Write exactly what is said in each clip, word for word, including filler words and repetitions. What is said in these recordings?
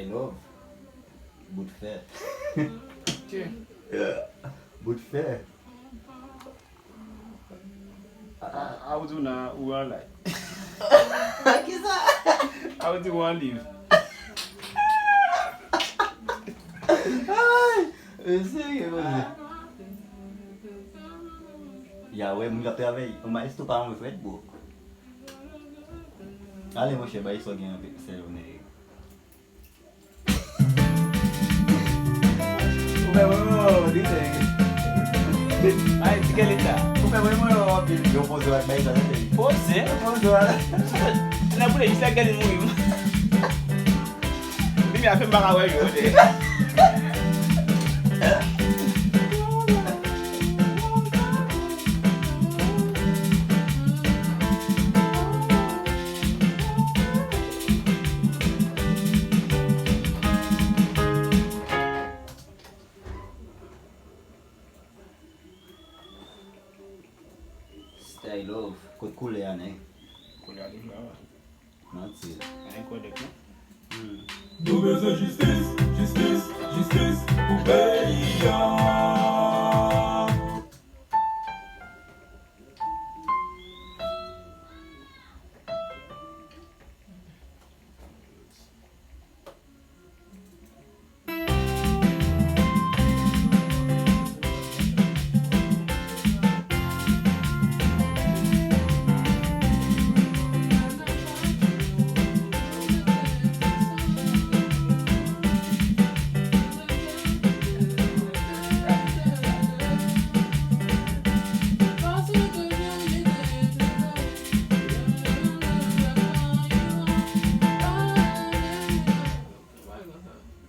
Love. Bout fè. Ke? Bout fè. A, a, a ou di w nan, ou an live. Kisa? A ou di w an live. Ay, e serye, poze. Ya, wè, moun k ap travay. Yon maestro pa yon frèt, bro. Ale, monchè, bay sa w gen anpil, sèl ou nèg. Ou fè mwen mwen wè w, di nèg. Ay, di kè leta. Ou fè mwen mwen wè w anpil. Yo poze w ak bay sa, tande. Poze? Yo poze w ak. Nan boule, jis la gade mouri. Limyè fè m pa ka wè yo, de. Style love. Kot koulè a, nèg? Koulè a li la. Manti. Anyen kòdèk, non? Hmm. Nou bezwen jistis, jistis, jistis pou peyi a.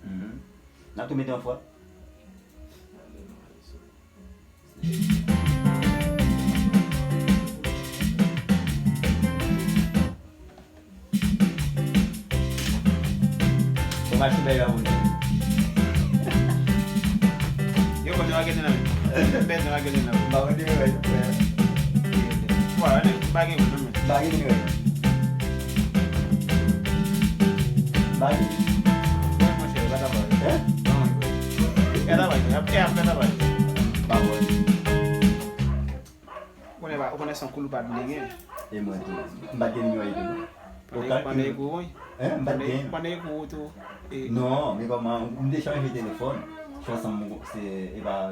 Mhm. N ap tou mete yon fwa. Bon, mache bèl la, moun. Yo, konn yo a gete nan men. Bèl yo a gete nan men. M pa konn yo, wè, frè. Wè, wè, m pa gen nan men. M pa gen, wè. M pa gen. Wè, monchè, e pa travay. Hein? Non, e pa travay. E ap, e ap fè travay. M pa konn. Ou konnen pa, ou konnen se yon koulou pa t vle gen. E mwen tou. M pa t gen nimewo li tou. Pandan, pandan e kou, wi. Hein? M pa t gen. Pandan e kou tou. E non, men kòman, m te chanje telefòn. Se ansanm, se, e pa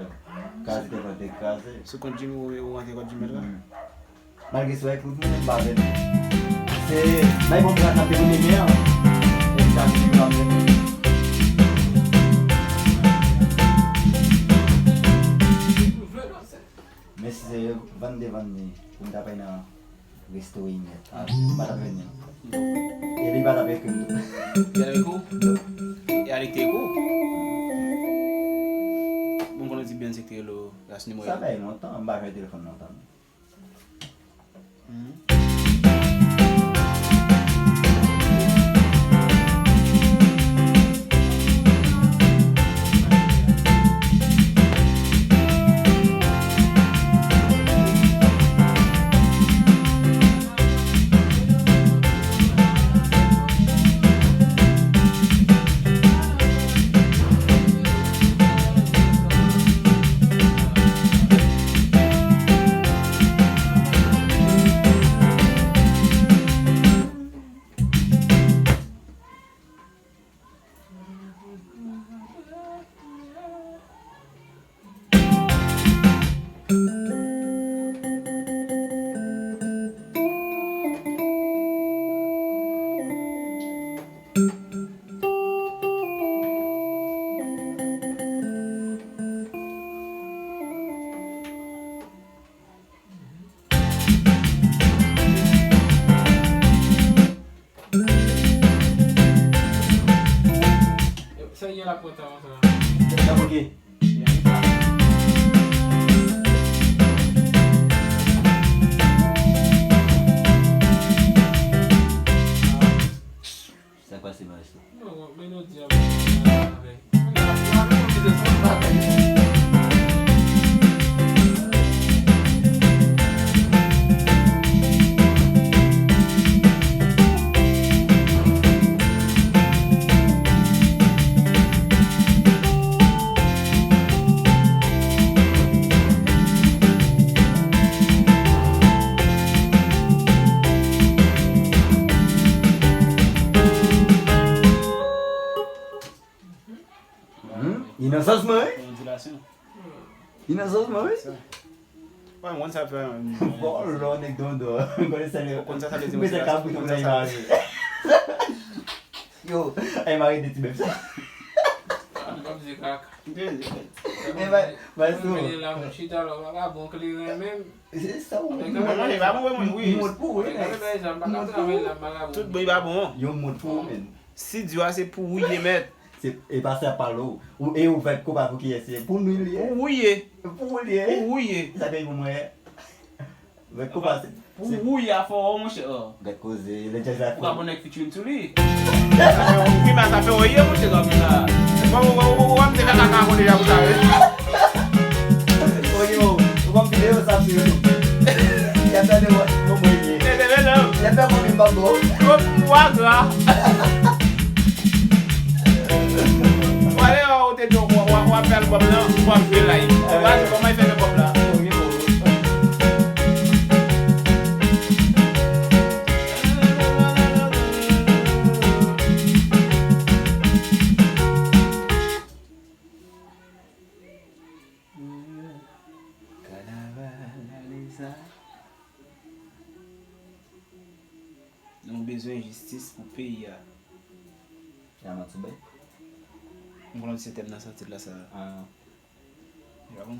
kraze telefòn te kraze. Sou kont Jimmy ou, ou rantre kont Jimmy la? Hmm. Malgre se wè kout mwen, m pa vle. Se, bay bon plat nan te kote men an. E sa ki pa vle. Men si se vann de vann de, pou m ta pay nan resto Inèt, a, m pa t ap vini. E li pa t ap ekri m tou. Li al ekri w? Non. E al ekri w? Bon, konnen ti byen se te lo, ras nimewo. Sa fè lontan, m pa jwenn telefòn lontan. Sa y a la pòt la konsa. Sa pou ki? Sa k pase, maestro? Non, melodi a, avèk. Sòsman, wi. Pou yon dilasyon. Li nan sòsman, wi. Sa. Wè, mwen sa fè. Bon, lò, nèg dondon. Mwen konn sa, sa vle di, mwen se kabrit, mwen sa. Yo, ay mari de ti bèf sa. Mwen pa vle kaka. Men ba, ba sou. Mwen la, mwen chita la, vagabon kleren menm. Se sa ou. Mwen manje pa bon, mwen, wi. Mwen pou, wi. Tout bon, li pa bon. Yo, mwen pou, men. Si di a se pou ou ye, mèt. Se, e pa sa pale w. Ou, e ou vèt kopa pou kiyès ye? Pou nou li ye? Pou ou ye. Pou ou li ye? Pou ou ye. Sa peyi pou mwen ye? Vèt kopa se, pou ou ye a fò, monchè. Gad koze, le jazz la. Ou ka bon nèg featuring sou li. Wi, men sa fè ou ye, monchè, gòm sa. Bon, ou, ou, ou, ou, ou, te fè kaka kote ya pou sa, wi. Oye, ou, ou konn videyo sa sou YouTube. Y ap tande wè, bon, bon, ye. Tande, men non. Y ap fè konbyen bambo? Konbyen bwa gra? Wale, ou te di w, w, w, w ap fè albòm nan, w ap jwe live. W a di kòman y fè albòm la? Kanaval, gade sa. Nou bezwen jistis pou peyi a. Ya mati bay. M konnen se tèm nan sa, tit la sa. Ah. Ya bon.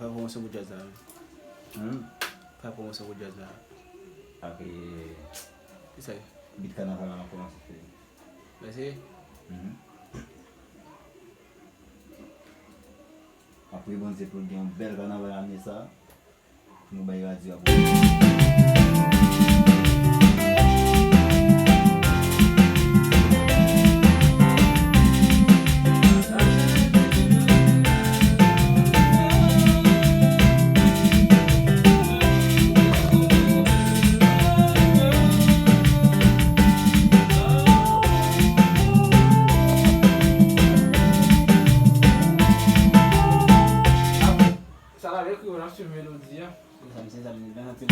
Fè pwomosyon pou djaz la. Hmm? Fè pwomosyon pou djaz la. Ak, eh, kisa? Bit kanaval la kòmanse fè. Mèsi. Mhm. Apre Bondye pou l gen yon bèl kanaval ane sa. Pou nou bay radyo a pou Sa la, lè kriyo, n ap swiv melodi a. Se sa, se sa, m vin antre.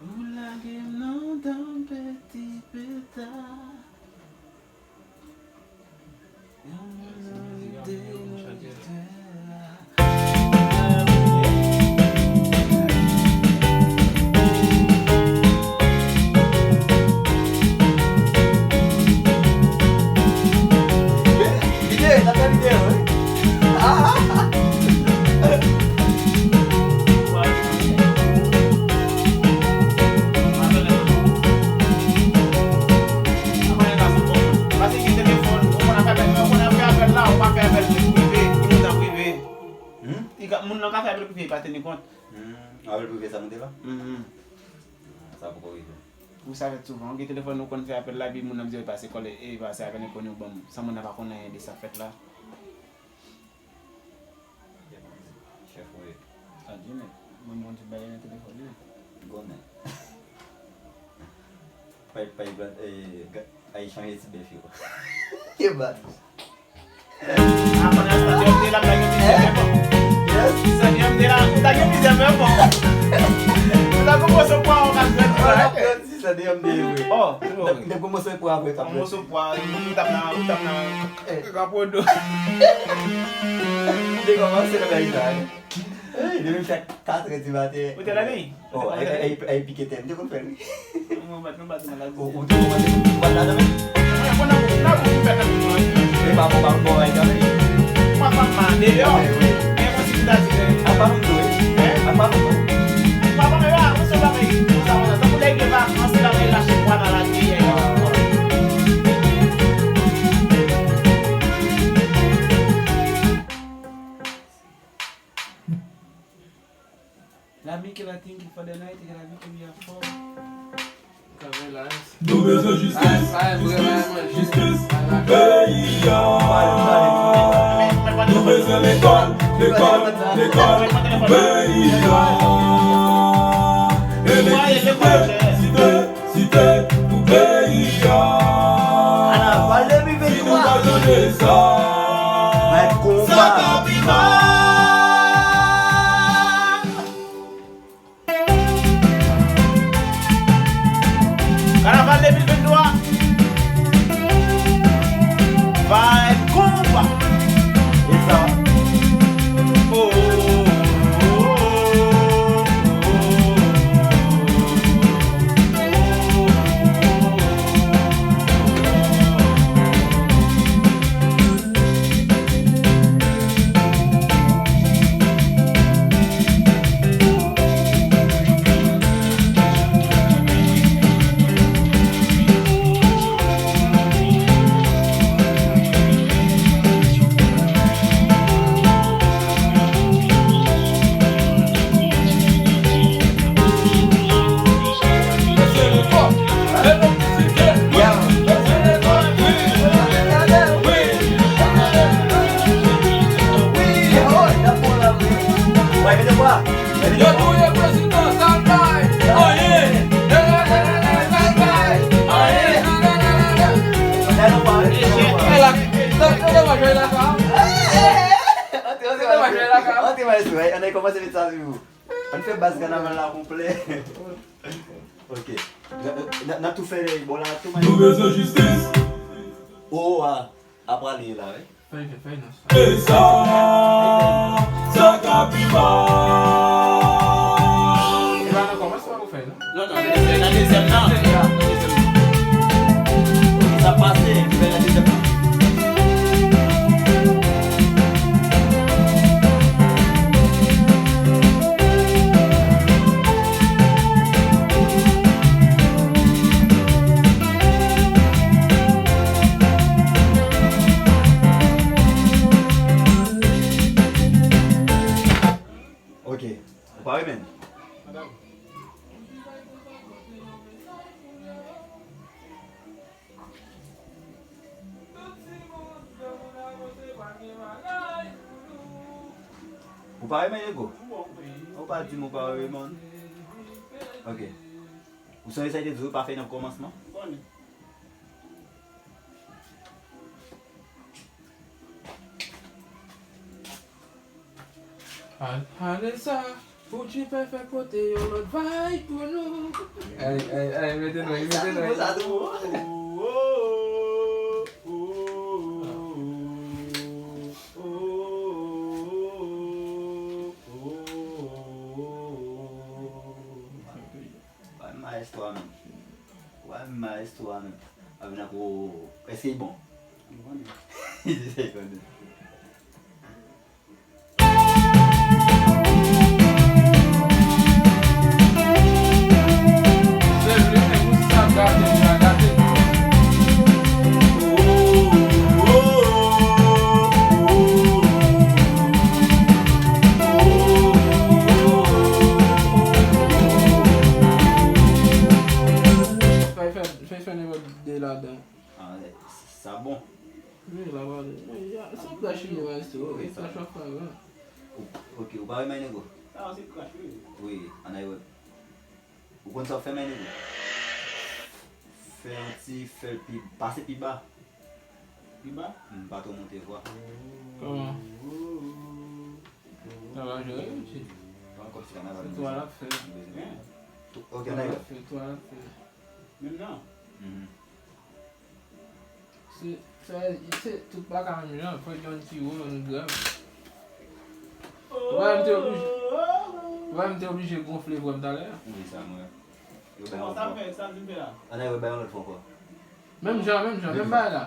Ou lage m nan danm peti peta. Lide, n ap fè videyo, wi. Pase gen telefòn, ou konn ap fè apèl, men ou konn ap fè apèl la, ou pa fè apèl prive, ki moun nan prive. Hmm? Li ka, moun nan ka fè apèl prive, li pa teni kont. Hmm, apèl prive sa moute la? Mhm. Sa poko rive. Ou sa fèt souvan, ou gen telefòn ou konn fè apèl la, epi moun nan ap di, "E pase kòl, e pase apèl enkoni ou ban m," san moun nan pa konn anyen de sa k fèt la. Chèf ou ye. Sa di men, mwen, mwen di bagay nan telefòn li. Gòmè. Pay, pay, eh, ga-, ay chanje ti bèf yo. Ke bat. Ah, pandan se tan, Dèyòm de la, m ta gen plizyè mè bon. Yes. Sa Dèyòm de la, m ta gen plizyè mè bon. M ta gon moso pwa, w ka grandi la. Sa Dèyòm de, wi. Oh, se vre. Nèg gon moso pwa vre, ka grandi. Moso pwa, ou tap nan, ou tap nan, eh, kapodo. M te kòmanse nan bagay sa, wi. Ey, depi m fè katrè di maten. Ou te la, wi? Oh, ay, ay, ay, ay, pike tè, m te konn fè l, wi. Mwen bat, mwen bat, mwen la. Ou, ou te kòmanse, ou bat ladan menm? Mwen, mwen nan, nan, mwen fè nan, mwen. E pa bon, pa bon, ay, kanmenm. Mwen pa mal deyò. Wi. Men mwen si ki ta di, men. A pa bon, wi. Hein? A pa bon. Pa bon, men, ah, mwen se bagay, mwen sa, mwen sa. Tankou lè gen vakans, se la, mwen lache pwa nan lari, eh. La mi que la tingi for the night, que la vi que we are for. Nou bezwen jistis, jistis, jistis pou peyi a. Nou bezwen lekòl, lekòl, lekòl pou peyi a. Elektrisite, site, site pou peyi a. Kanaval de mil venntwa. Si nou pa chanje sa, sa ka pi mal. Kanaval de mil venntwa. Vibe Combat. E sa. Oh, oh, oh. Pase met sa sou ou. Ann fè baz kanaval la konplè. Ok. N, n, n ap tou fè bò la tou, man. Nou bezwen jistis. O a. Apre li la, wi. Fèy, fèy, fèy, non. E sa, sa ka pi mal. E pa nan kòmansman ou fè, non? Non, non, se nan dezyèm nan. Nan dezyèm nan. Sa pase, li fè nan dezyèm nan. Ok. Ou pare, menn? Ou pare, menn, Ego? Ou pa di m ou pare, man. Ok. Ou sonje sa l te di w, pa fè nan kòmansman? Al-, ale sa, Gucci Pepe pote yon lòt vibe pou nou. Ay, ay, ay, mete nou, mete nou. Sa tou bon, sa tou bon. Wè maestro a menm. Wè maestro a menm. A vin ak o, èske l bon? Li konnen. Li konnen. Se vre, men pou sa gate, sa gate. Fè, fè, fè, fè nenpòt de ladan. Ah, sa bon. Wi, la pale. Wi, ya, se yon crash wi, maestro. Wi, e sa. Crash wap fè, wi. Ou, ok, ou pare, my nigga? Ah, se crash wi. Wi, ann ay wè. Ou konn sa w ap fè, my nigga? Fè yon ti, fè l pi, pase pi ba. Pi ba? M pa twò monte vwa. Kòman? Sa va jere, mesye. Ban kòb ti kanaval. Se twa l ap fè. Ok, ann ay wè. Se twa l ap fè. Menm nan? Mhm. Se, se, se tout bagay menm jan, fòk yon ti wo, yon grav. Ou pa wè m te oblije, ou pa wè m te oblije gonfle vwa m talè a? Wi, sa m wè. Yo bay yon vwa. Sa fè, sa di m fè la. Ann al bay yon lòt fwa ankò. Menm jan, menm jan, menm bagay la.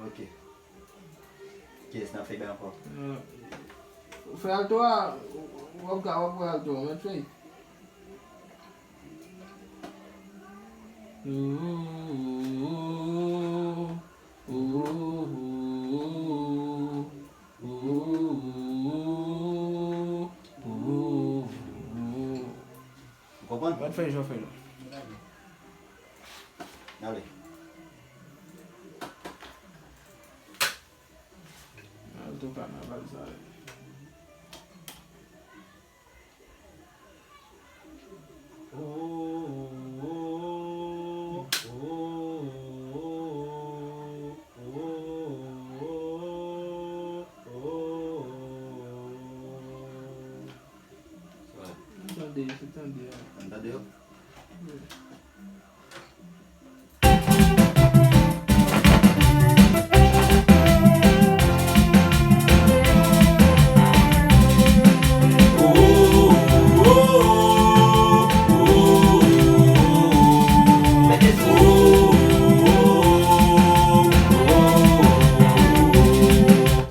Ok. Kiyès n ap fè bay ankò? Fè alto a, w ap ka, w ap wè alto a, w mèt fè. Ou konprann? Mèt fè jan fè la. Ale. Alto kanaval sa ye. Tande, se tande a. Tande yo?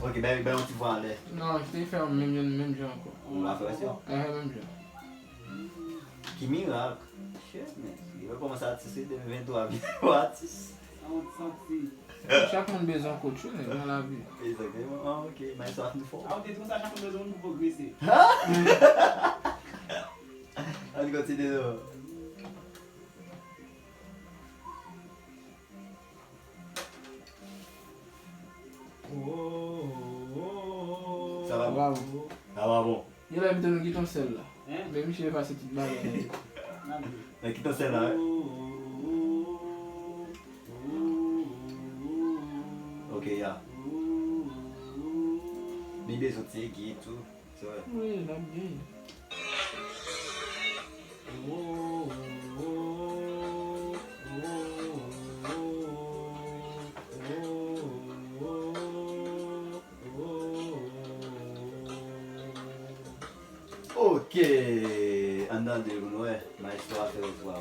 Ok, bay, bay yon ti vwa anlè. Non, se fè menm jan, menm jan ankò. Ou pa fè wè si yo? Enhen, menm jan. Ki mirak! Shit, man. Yo kòmanse atis wi, de mil venntwa vin yon atis. Sa w santi? Chak moun bezwen yon coach wi, nèg, nan lavi. Egzakteman. Ah, ok, maestro a fin fò. Ah, ou te di konsa, chak moun bezwen moun pou pwogrese. Ha? Ann kontinye non. Sa va bon? Bravo. Sa va bon? Gen lè m te nan Kitonsèl la. Men misye efase tout bagay la. Nan Kitonsèl la, wi. Ok, ya. Li bezwen ti egi tou. Se vre. Wi, l ap genyen. Ok, ann tande pou nou wè. Maestro a fè vwa.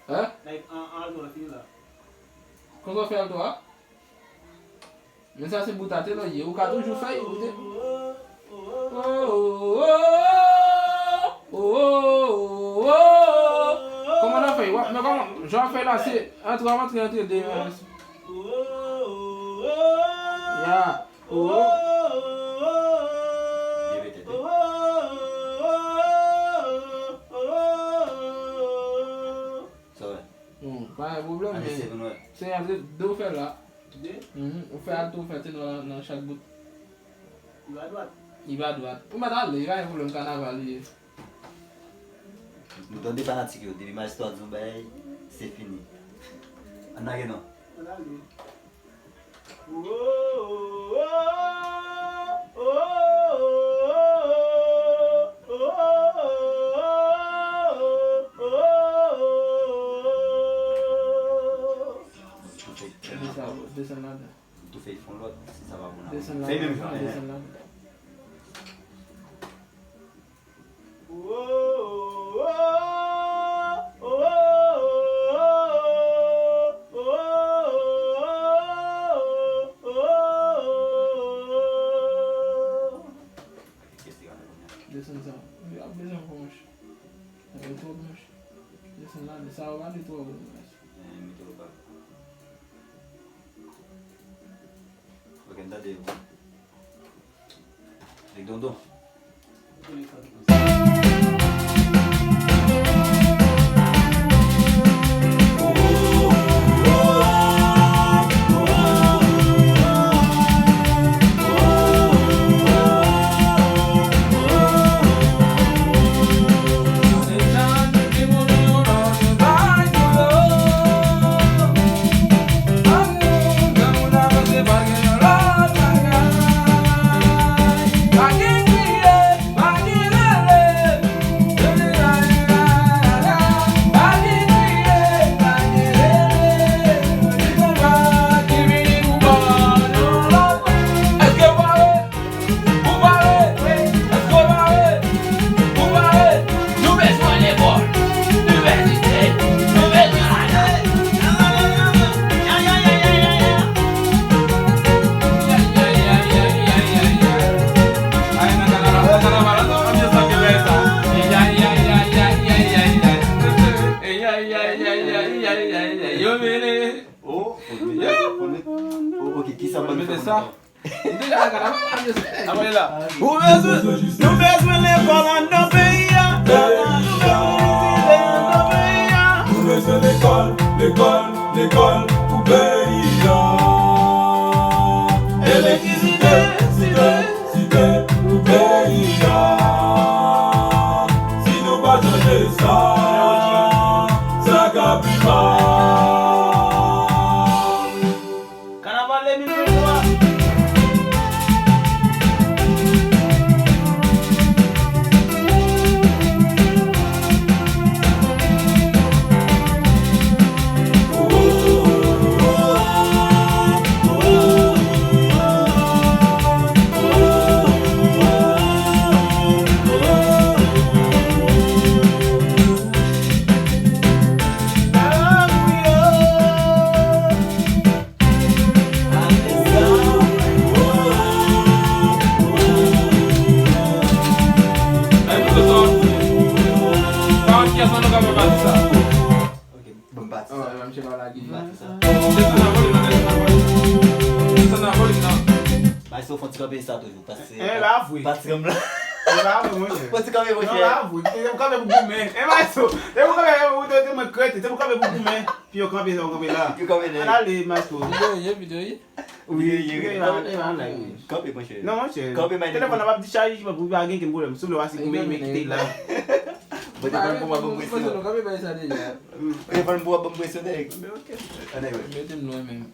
Hein? Like, an, an alto a fini la. Konsa w fè alto a? Men sa se bout a tenò ye. Ou ka toujou fè l, ou te. Kòman w ap fè? W ap, men kòman? Jan w ap fè la, se antre, antre, antre, de, ya. Oh. Repete. Sa vre. Bon, pa gen pwoblèm, men se antre de w fè la. De? Mhm. Ou fè alto, ou fè tenò nan, nan chak bout. Li pa dwat. Li pa dwat. Ou mèt ale, pa gen pwoblèm, kanaval li ye. Nou tande fanatik yo, depi Maestro a di yon bagay, se fini. Ann lage non. Ann ale. Desann ladan. Tou fè fon lòt, si sa pa bon la. Desann ladan, desann ladan. Desann sa. Yo ap bezwen ankò, monchè. Sa fè twòp, monchè. Desann la, sa yo pa de twò wo, monchè. Ok, m tande yo. Nèg Dondon. Ou pare? Èske w pare? Ou pare? Nou bezwen lekòl, inivèsite, nou bezwen lakay. Yo vini. Oh, fò n mete, fò n mete. Oh, ok, kisa ban nou fè pou nou? Ou bezwen, nou bezwen lekòl anndan peyi a. Nou bezwen inisite anndan peyi a. Nou bezwen lekòl, lekòl, lekòl pou peyi a. Elektrisite, site, site pou peyi a. Si nou pa chanje sa, sa ka pi mal. Kanaval de mil venntwa. Maestro, fè yon ti kanpe sa toujou, paske... Eh, pa vre. Pati kanm la. Eh, pa vre, monchè. Fè yon ti kanpe, monchè. Non, pa vre. Te pou kanpe pou goumen. Eh, Maestro, te pou kanpe pou goumen. Te mwen krete, te pou kanpe pou goumen. Pi yo kanpe sa, yo kanpe la. Yo kanpe la. Ala ale, Maestro. Videyo ye, videyo ye. Wi, wi, wi. Kanpe, monchè. Non, monchè. Kanpe, Maestro. Telefòn nan pa ap dichaje, pou pa gen kenn pwoblèm. Sou vle w ase goumen, men kite la. Bon, telefòn pou mwen, bon, presyon. Kanpe, bay sa deja. Telefòn pou mwen, bon, presyon, nèg. Anyway. Mete m lwen menm.